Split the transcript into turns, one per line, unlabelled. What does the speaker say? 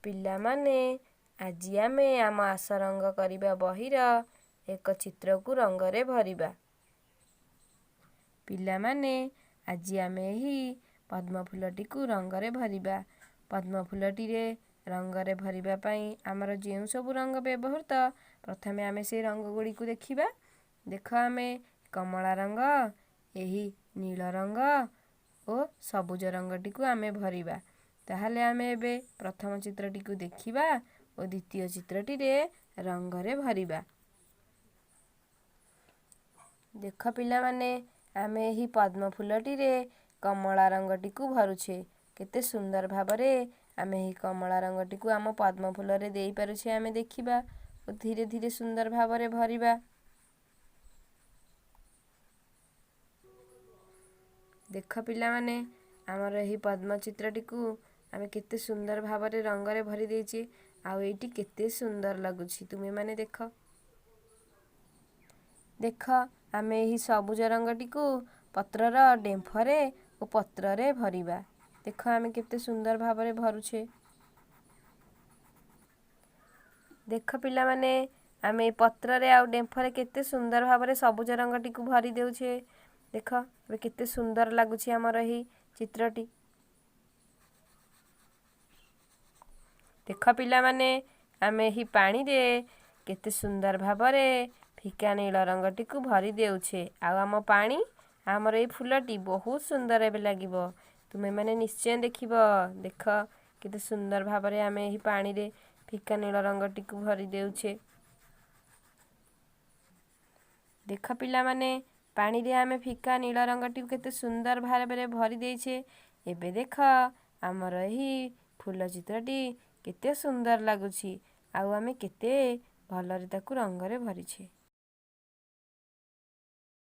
ପିଲାମାନେ, ଆଜି ଆମେ ଆମ ଆସ ରଙ୍ଗ କରିବା ବହିର ଏକ ଚିତ୍ରକୁ ରଙ୍ଗରେ ଭରିବା। ପିଲାମାନେ, ଆଜି ଆମେ ଏହି ପଦ୍ମ ଫୁଲଟିକୁ ରଙ୍ଗରେ ଭରିବା। ପଦ୍ମ ଫୁଲଟିରେ ରଙ୍ଗରେ ଭରିବା ପାଇଁ ଆମର ଯେଉଁ ସବୁ ରଙ୍ଗ ବ୍ୟବହୃତ, ପ୍ରଥମେ ଆମେ ସେଇ ରଙ୍ଗ ଗୁଡ଼ିକୁ ଦେଖିବା। ଦେଖ, ଆମେ କମଳା ରଙ୍ଗ, ଏହି ନୀଳ ରଙ୍ଗ ଓ ସବୁଜ ରଙ୍ଗଟିକୁ ଆମେ ଭରିବା। ତାହେଲେ ଆମେ ଏବେ ପ୍ରଥମ ଚିତ୍ରଟିକୁ ଦେଖିବା ଓ ଦ୍ୱିତୀୟ ଚିତ୍ରଟିରେ ରଙ୍ଗରେ ଭରିବା। ଦେଖ ପିଲାମାନେ, ଆମେ ଏହି ପଦ୍ମ ଫୁଲଟିରେ କମଳା ରଙ୍ଗଟିକୁ ଭରୁଛେ। କେତେ ସୁନ୍ଦର ଭାବରେ ଆମେ ଏହି କମଳା ରଙ୍ଗଟିକୁ ଆମ ପଦ୍ମ ଫୁଲରେ ଦେଇପାରୁଛେ, ଆମେ ଦେଖିବା ଓ ଧୀରେ ଧୀରେ ସୁନ୍ଦର ଭାବରେ ଭରିବା। ଦେଖ ପିଲାମାନେ, ଆମର ଏହି ପଦ୍ମ ଚିତ୍ରଟିକୁ ଆମେ କେତେ ସୁନ୍ଦର ଭାବରେ ରଙ୍ଗରେ ଭରି ଦେଇଛେ, ଆଉ ଏଇଟି କେତେ ସୁନ୍ଦର ଲାଗୁଛି, ତୁମେମାନେ ଦେଖ। ଦେଖ, ଆମେ ଏହି ସବୁଜ ରଙ୍ଗଟିକୁ ପତ୍ରର ଡେମ୍ଫରେ ଓ ପତ୍ରରେ ଭରିବା। ଦେଖ, ଆମେ କେତେ ସୁନ୍ଦର ଭାବରେ ଭରୁଛେ। ଦେଖ ପିଲାମାନେ, ଆମେ ପତ୍ରରେ ଆଉ ଡେମ୍ଫରେ କେତେ ସୁନ୍ଦର ଭାବରେ ସବୁଜ ରଙ୍ଗଟିକୁ ଭରି ଦେଉଛେ। ଦେଖ, ଏବେ କେତେ ସୁନ୍ଦର ଲାଗୁଛି ଆମର ଏହି ଚିତ୍ରଟି। ଦେଖ ପିଲାମାନେ, ଆମେ ଏହି ପାଣିରେ କେତେ ସୁନ୍ଦର ଭାବରେ ଫିକା ନୀଳ ରଙ୍ଗଟିକୁ ଭରି ଦେଉଛେ, ଆଉ ଆମ ପାଣି, ଆମର ଏଇ ଫୁଲଟି ବହୁତ ସୁନ୍ଦର ଏବେ ଲାଗିବ। ତୁମେମାନେ ନିଶ୍ଚୟ ଦେଖିବ। ଦେଖ, କେତେ ସୁନ୍ଦର ଭାବରେ ଆମେ ଏହି ପାଣିରେ ଫିକା ନୀଳ ରଙ୍ଗଟିକୁ ଭରି ଦେଉଛେ। ଦେଖ ପିଲାମାନେ, ପାଣିରେ ଆମେ ଫିକା ନୀଳ ରଙ୍ଗଟିକୁ କେତେ ସୁନ୍ଦର ଭାବରେ ଭରି ଦେଇଛେ। ଏବେ ଦେଖ, ଆମର ଏହି ଫୁଲ ଚିତ୍ରଟି କେତେ ସୁନ୍ଦର ଲାଗୁଛି, ଆଉ ଆମେ କେତେ ଭଲରେ ତାକୁ ରଙ୍ଗରେ ଭରିଛେ।